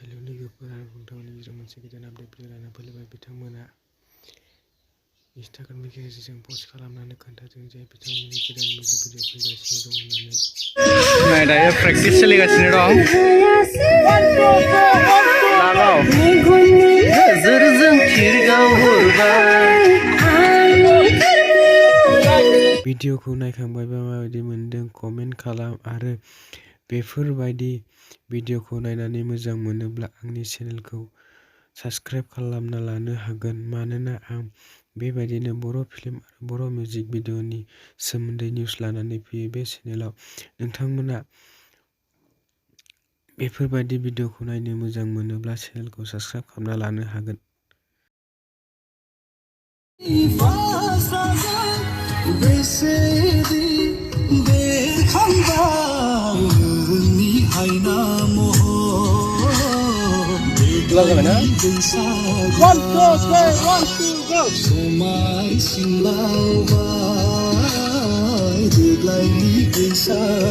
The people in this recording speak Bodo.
हेलौ लोगोफोर आं नोंथांमोननि गेजेराव मोनसे गोदान आपडेट भिडिअ लाना फैलायबाय। बिथांमोना इन्स्टाग्रामनि गेजेरजों पस्ट खालामनानै खोन्थादों जे बिथांमोननि गोदान मिउजिक भिडिअ फैगासिनो दं होननानै। दायो प्रेक्टिस सोलिगासिनो दं। भिडिअखौ नायखांबायबा माबायदि मोनदों कमेन्ट खालाम आरो बेफोरबायदि भिडिअखौ नायनानै मोजां मोनोब्ला आंनि चेनेलखौ साबस्क्राइब खालामना लानो हागोन, मानोना आं बेबायदिनो बर' फिल्म आरो बर' मिउजिक भिडिअनि सोमोन्दै निउस लानानै फैयो बे चेनेलाव। नोंथांमोना बेफोरबायदि भिडिअखौ नायनो मोजां मोनोब्ला चेनेलखौ साबस्क्राइब खालामना लानो हागोन। One, two, go! Somai sing lao vai, được lại đi cây xa